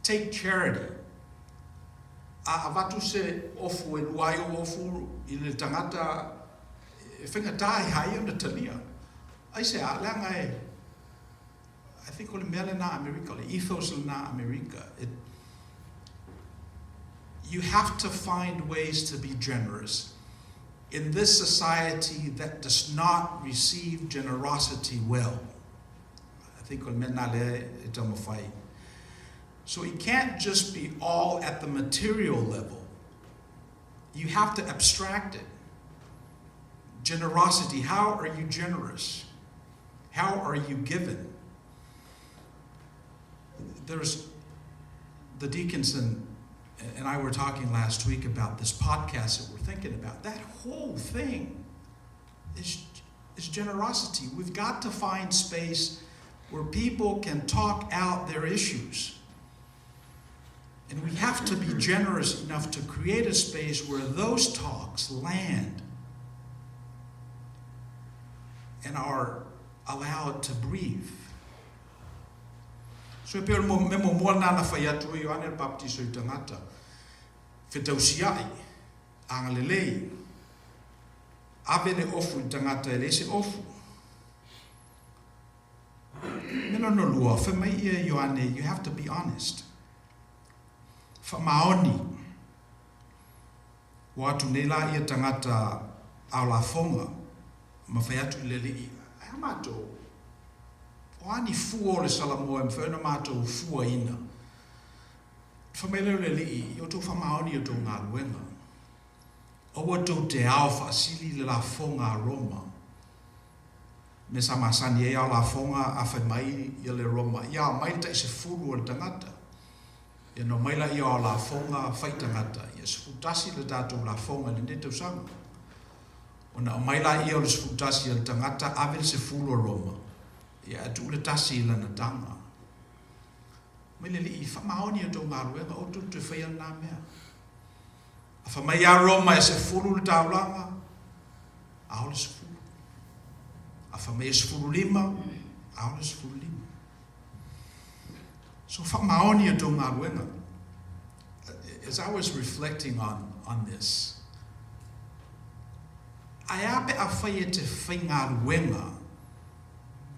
take charity. A avatu se ofu e lua ai ou ofu i le tagata e faigata ia ia ona talia. Aisea? Leaga e, I think o le mea lena Amerika, o le ethos lena Amerika. It, you have to find ways to be generous in this society that does not receive generosity well. I think o le mea lena lea e taumafai. So it can't just be all at the material level. You have to abstract it. Generosity. How are you generous? How are you given? There's the deacons and, and I were talking last week about this podcast that we're thinking about. That whole thing is, is generosity. We've got to find space where people can talk out their issues. And we have to be generous enough to create a space where those talks land and are allowed to breathe. So e pei o le mea muamua lena na fai atu ai Ioane le Papatiso i tagata, fetausiai, agalelei, ave le ofu i le tagata e leai se ofu. Mea lona lua, fai mai ia Ioane, you have to be honest. Faamaoni. Ua atu nei la ia tagata ao lafoga, ma fai atu i le Alii, Ae a matou? O a ni fua o le Salamoa e mafai ona matou fuaina? Fai mai lea o le Alii, Ia outou faamaoni i outou galuega. Aua tou te ao faasili i le lafoga a Roma. Mea sa masani ai ao lafoga a fai mai ia le Roma, ia ao mai le taisefulu o le tagata. Ia na omai laia o ao lafoga fai tagata, ia 11 le tatou lafoga i lenei tausaga. Ona aumai laia o le 11 a le tagata ave le sefulu a Roma, ia ae tuu le tasi i lana taga. Mai le Alii, faamaoni e outou galuega, outou toe faia lena mea. A fai mai ia Roma e sefulu le taulaga, ao le sefulu. A fai mai e 15, ao le 15. So faamaoni e outou galuega. As I was reflecting on, on this, ae a pe afai e te faigaluega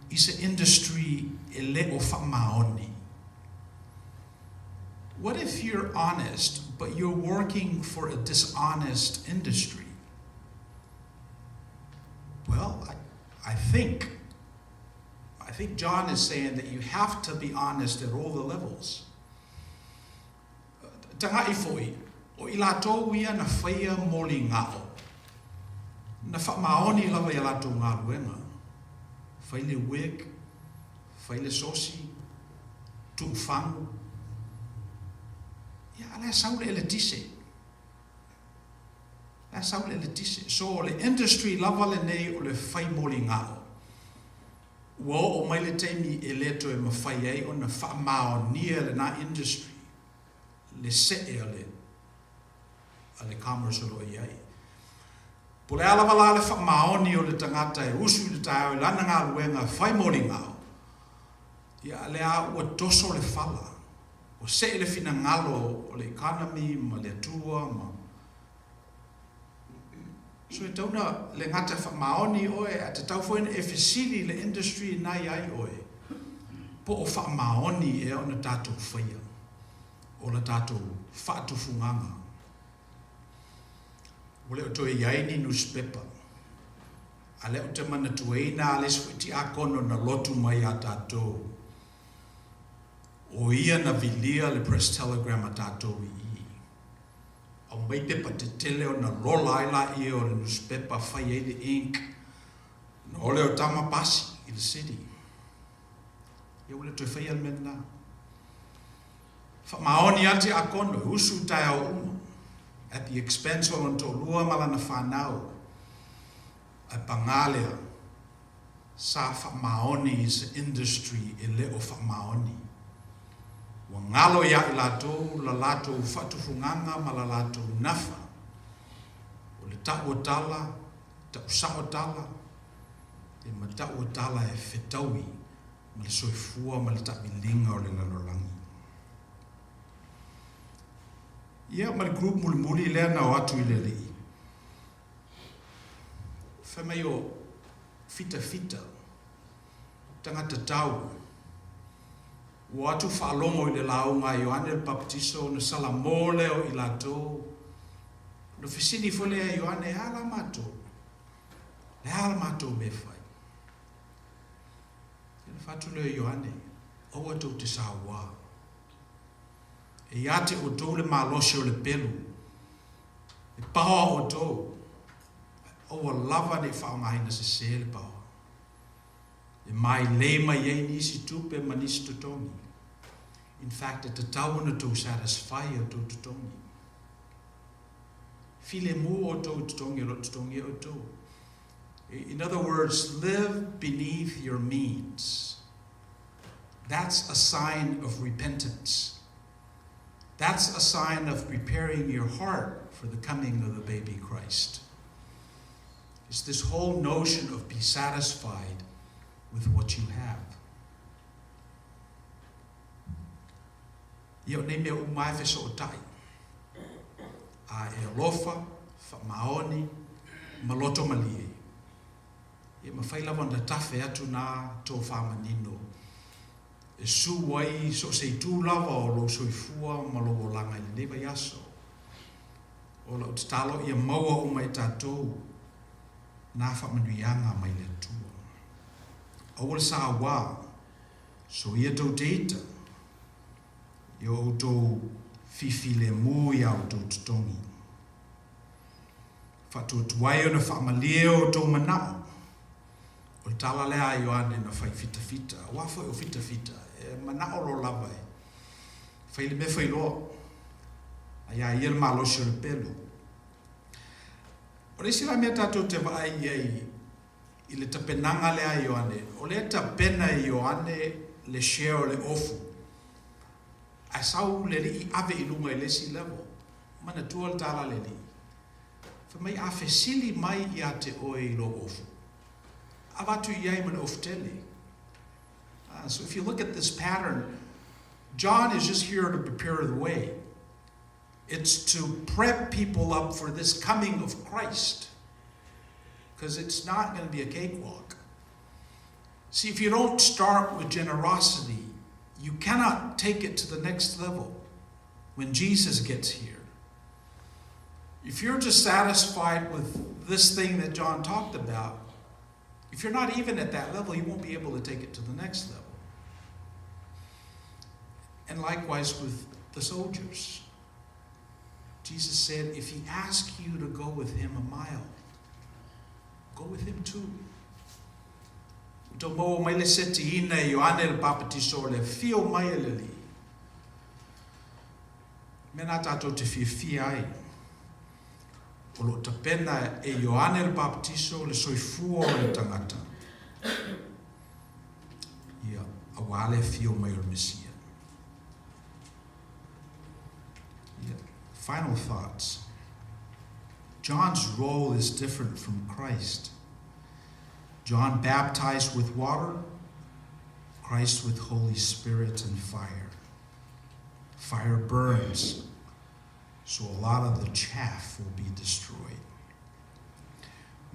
i se industry e le o faamaoni? What if you're honest, but you're working for a dishonest industry? Well, I, I think I think John is saying that you have to be honest at all the levels. Taga'i fo'i, o i latou ia na faia moligao, na faamaoni lava i a latou galuega, fai le wig, fai le sosi, tuufagu, ia, a o la e sau le eletise. La e sau le eletise. So, o le industry lava lenei o le fai moligao, ua oo mai le taimi e le toe mafai ai ona faamaonia lena industry le see a le a le commerce o lo o i ai. Po o le a lava la le faamaoni o le tagata e usu i le taeao i lana galuega fai moligao, ia lea ua toso le fala, ua see le finagalo o le economy ma le Atua ma So e tatau ona le gata e faamaoni oe, ae tatau foi ona e fesili i le industry na i ai oe, po o faamaoni ea ona tatou faia o la tatou faatufugaga. Ua le o toe i ai ni nusipepa, a lea ou te manatuaina a le isi foi tiakono na lotu mai iā tatou, o ia na vilia le Press Telegram a tatou i i. Aumai pepa tetele ona lola ai laia o le nusipepa fai ai le ink ona o lea o tama pasi i le city. Ia ua le toe faia le mea lena. Faamaoni lava le tiakono e usu i taeao uma at the expense o lona toalua ma lana fanau. Ae pagā lea, sa faamaoni i se industry e le o faamaoni. Ua galo iā i latou la latou faatufugaga ma la latou nafa. O le ta'u o tala, ta'u sa'o tala, e ma ta'u o tala e fetaui ma le soifua ma le ta'amiliga o le lalolagi. Ia ma le group mulimuli lea na o atu i le alii. Fai mai o fitafita, tagata tau. Ua atu faalogo i le lauga a Ioane le Papatiso ona salamo lea o i latou. Ona fesili foi lea ia Ioane, E a la matou? Le a la matou mea e fai? Ona fai atu lea o Ioane, Aua tou te sauā. E ia te outou le malosi o le pelu. E paoa outou. Aua lava ne i faaaogaina sesē le paoa e mailei mai ai nisi tupe ma nisi totogi. In fact, e tatau ona tou satisfy i o tou totogi. Filemu outou i totogi o lo o totogia outou. In other words, live beneath your means. That's a sign of repentance. That's a sign of preparing your heart for the coming of the baby Christ. It's this whole notion of be satisfied with what you have. Ia, o nei mea uma e fesootai, a e alofa, faamaoni, ma loto malie. Ia mafai lava ona tafe atu nā tofā manino e su ai so o se itu lava o lou soifua ma lou olaga i lenei vaiaso. O lau tatalo ia maua uma e tatou nā faamanuiaga mai le Atua. Aua le sauā, soia tou te ita i o outou fifilemu i a outou totogi. Faatuatuai ona faamalie o outou manao. O le tala lea a Ioane na fai fitafita, aua foi o fitafita, e manao loa lava e fai le mea fai loa, a iā ia le malosi o le pelu. O le isi la mea tatou te vaai i ai i le tapenaga lea a Ioane, o lea e tapena e Ioane le share o le ofu, ae sau le alii ave i luga i le isi level. Manatua le tala a le alii, fai mai a fesili mai ia te oe i lou ofu, avatu i ai ma le ofu tele. So if you look at this pattern, John is just here to prepare the way. It's to prep people up for this coming of Christ. Because it's not going to be a cakewalk. See, if you don't start with generosity, you cannot take it to the next level when Jesus gets here. If you're just satisfied with this thing that John talked about, if you're not even at that level, you won't be able to take it to the next level. And likewise with the soldiers. Jesus said, if he asks you to go with him a mile, go with him too. Ua tau maua mai le setiina e Ioane le Papatiso o le afio mai e le Alii. Mea nā tātou te fiafia ai. O lo o tapena e Ioane le Papatiso le soifua o le tagata. Ia, auā le afio mai o le Mesia. Ia, final thoughts. John's role is different from Christ. John baptized with water, Christ with Holy Spirit and fire. Fire burns, so a lot of the chaff will be destroyed.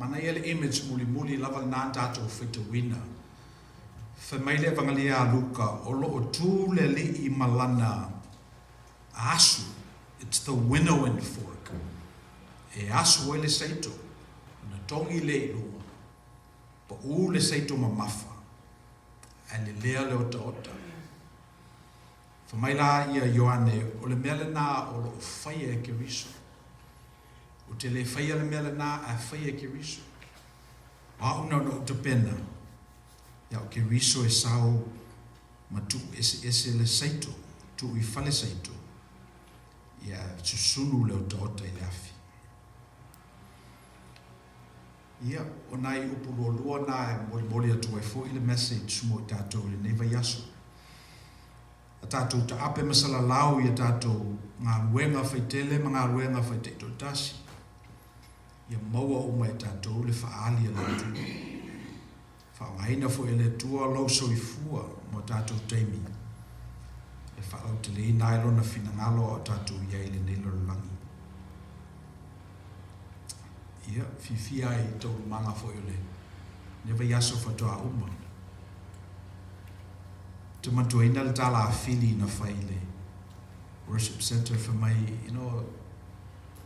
Manaia le image mulimuli lava lena tatou faitauina. Fai mai le Evangelia a Luka, o lo o tu le alii ma lana asu, it's the winnowing fork, e asu ai le saito, ona togi lea i luga, paʻū le saito mamafa, ae lelea le otaota. Fai mai la ia Ioane, o le mea lena o lo o faia e Keriso. Ou te le faia le mea lena, ae faia e Keriso. O a'u na ona ou tapena, ia o Keriso e sau ma tuu eseese le saito, tuu i fale saito, ia susunu le otaota i le afi. Ia, o nai upu lualua na e molimoli atu ai foi le message mo i tatou i lenei vaiaso. A tatou taape ma salalau i a tatou galuega faitele ma galuega faitaitoatasi, ia maua uma e tatou le faaali a le Atua. Faaaogaina foi e le Atua lou soifua mo tatou taimi e faalauteleina ai Lona finagalo a o tatou i ai i lenei lalolagi. Ia, fiafia ai i taualumaga foi o lenei vaiaso faatoa uma. Ou te manatuaina le tala a Fili na fai i le Worship Centre, fai mai, you know,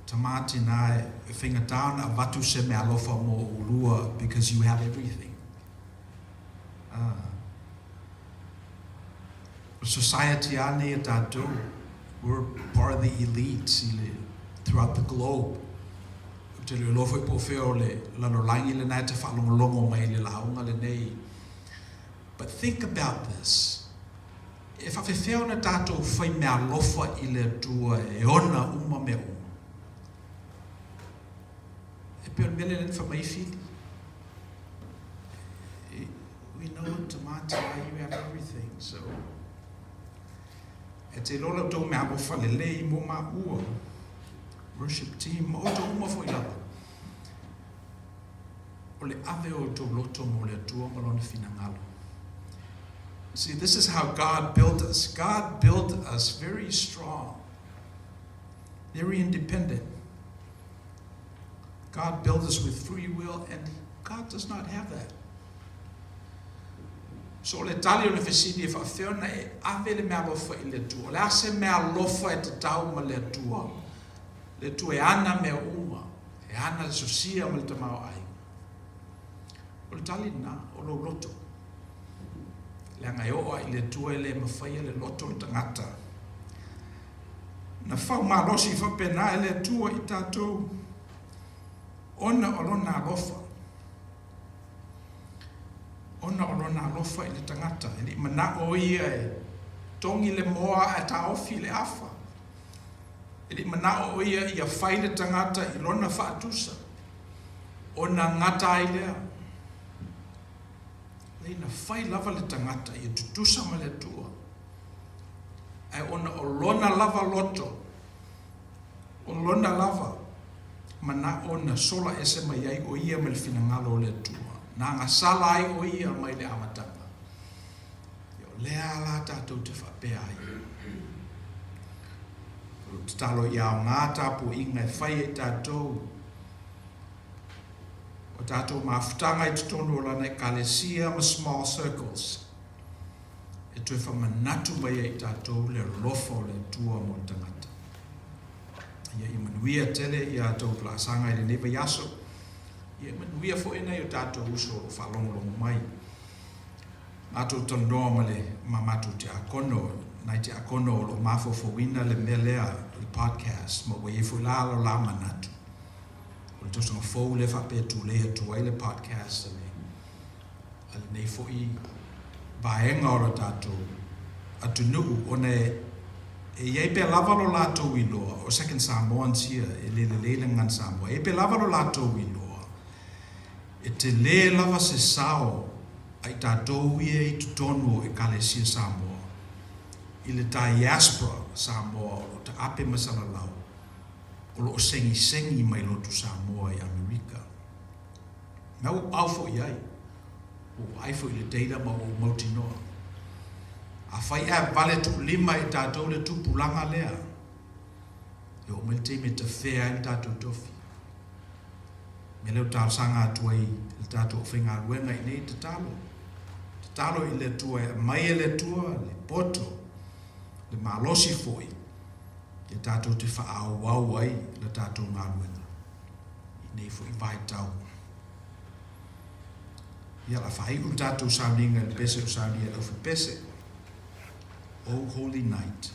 tama tina e faigata ona avatu se meaalofa mo ulua because you have everything. Ah. O society a nei a tatou, we're part of the elites i le, throughout the globe. Ou te le iloa foi po o fea o le lalolagi lena e te faalogologo mai i le lauga lenei. But think about this, e faafefea ona tatou fai meaalofa i le Atua e ona uma mea uma? E pei o le mea lea na fai mai ai Fili. We know in Tamati you have everything, so e te iloa la outou meaalofa lelei mo maua, worship team, ma outou uma foi lava. O le ave o outou loto mo le Atua ma Lona finagalo. See, this is how God built us. God built us very strong, very independent. God built us with free will, and God does not have that. So o le tali o le fesili e faafefea ona e ave le meaalofa i le Atua. O le a se meaalofa e tatau ma le Atua? Le Atua e ana mea uma, e ana le sosia ma le tamaoaiga. O le tali lena, o lou loto. Leaga e oo lava i le Atua e le mafaia le loto o le tagata. Na fau malosi faapena e le Atua i tatou ona o Lona alofa. Ona o Lona alofa i le tagata. E le i manao Ia e togi le moa ae taofi le afa. E le i manao o Ia ia fai le tagata i Lona faatusa, ona gata ai lea. Leai, na fai lava le tagata ia tutusa ma le Atua, ae ona o lona lava loto, o lona lava manao na sola ese mai ai o ia mai le finagalo o le Atua, na agasala ai o ia mai le amataga. Ia, o lea la tatou te faapea ai. O lou tatalo ia aoga tapuaiga e fai e tatou o tatou mafutaga i totonu o lana Ekalesia ma small circles e toe famanatu mai ai i tatou le alofa o le Atua mo le tagata. Ia, ia manuia tele ia tou laasaga i lenei vaiaso. Ia manuia foi nai o tatou uso o lo o faalogologo mai. Matou talanoa ma le ma matou tiakono, nai tiakono o lo o mafaufauina le mea lea o le podcast ma ua i ai foi la lo la manatu. O le tausaga fou lea faapea e tulei atu ai le podcast a le a lenei foi vaega o le tatou atunuu ona e e i ai pea lava lo latou iloa, o Second Samoans ia e le lelei le gagana Samoa, e i ai pea lava lo latou iloa E tele lava se sao a i tatou ia i totonu o Ekalesia Samoa, i le diaspora Samoa o lo o taape ma salalau, o lo o segisegi mai lotu Samoa i Amerika. Na ua ou ao foi i ai, ua ou vaai foi i le data ma ua ou mautinoa. Afai ae vale tuulima e tatou le tupulaga lea, e oo mai le taimi e tafea ai le tatou tofi. Mea lea ou talosaga atu ai i le tatou aufaigaluega i nei tatalo. Tatalo i le Atua e aumai e le Atua le poto, le malosi foi, ia tatou te faaauau ai le tatou galuega i nei foi vaitau. Ia la faaiu le tatou sauniga i le pese o saunia e le aufipese. O Holy Night.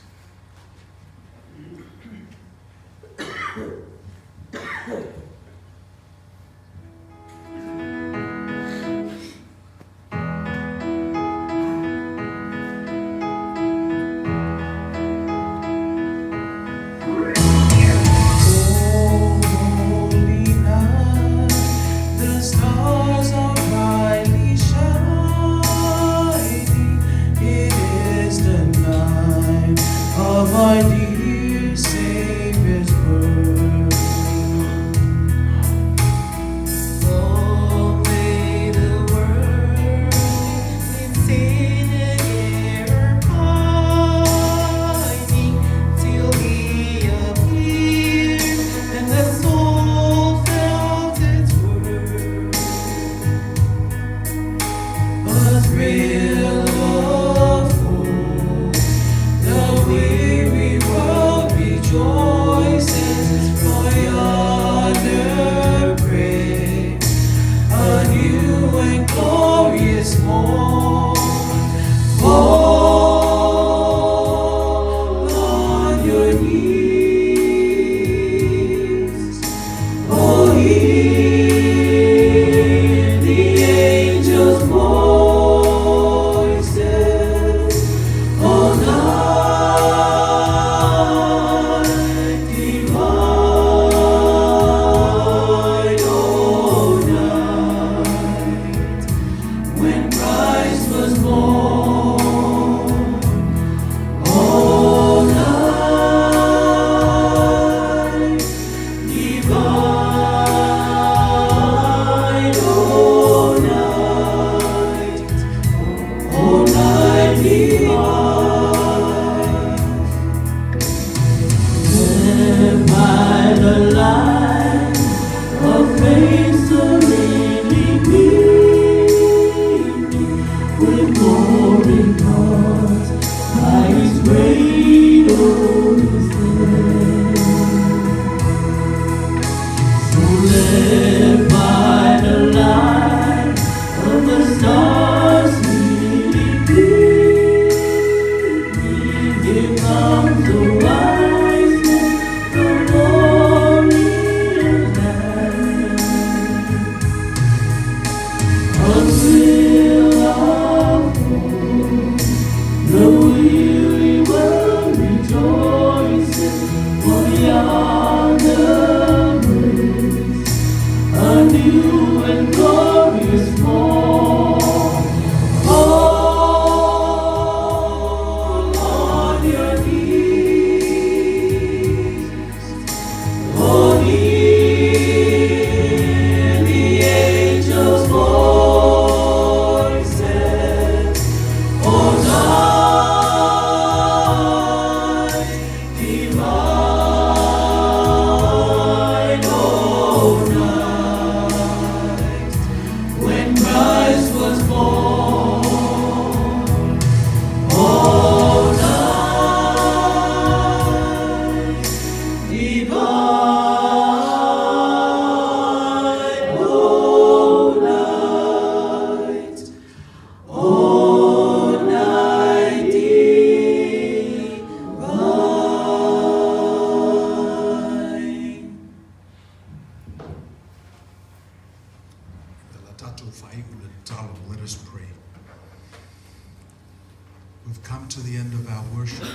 end of our worship.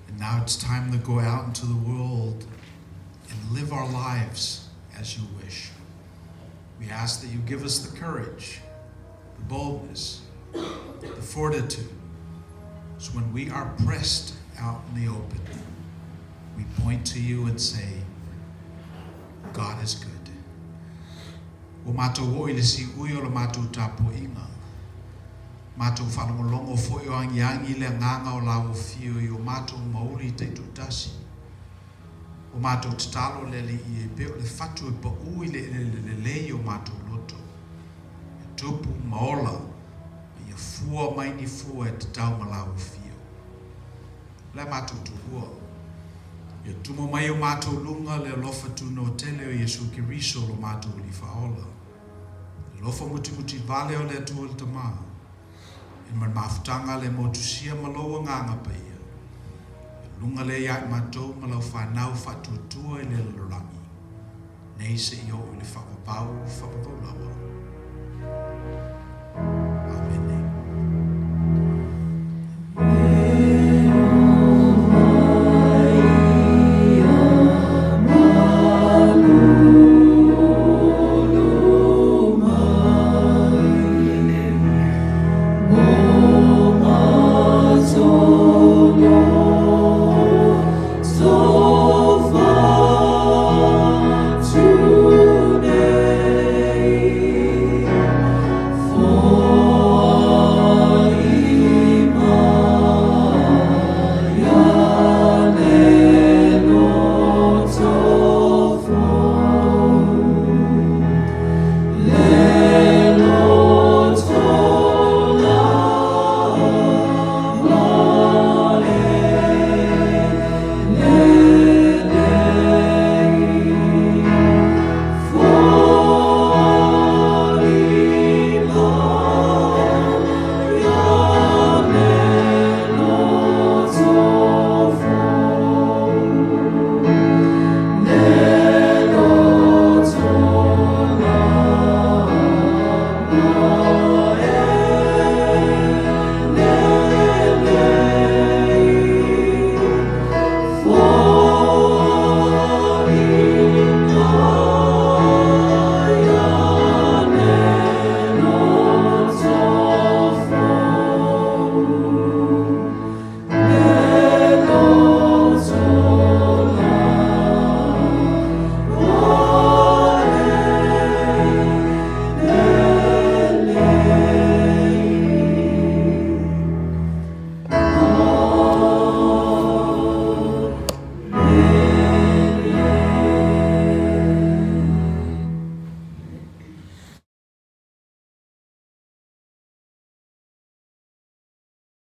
And now it's time to go out into the world and live our lives as you wish. We ask that you give us the courage, the boldness, the fortitude, so when we are pressed out in the open, we point to you and say, God is good. Ua matou oo i le siui o la matou tapuaiga. Matou faalogologo foi o agiagi le agaga o lau afio i o matou mauli taitoatasi. Ua matou tatalo le Alii e pei o le fatu e paū i le eleele lelei i o matou loto, e tupu ma ola, ma ia fua mai ni fua e tatau ma lau afio. O le a matou tuua. Ia tumo mai i o matou luga le alofa tunoa tele o Iesu Keriso lo matou Alii Faaola, le alofa mutimuti vale o le Atua le Tama, e ma le mafutaga le motusia ma lou Agaga Paia, ia luga lea ia i matou ma lau fanau faatuatua i le lalolagi, nei seia oo i le faavavau faavavau lava.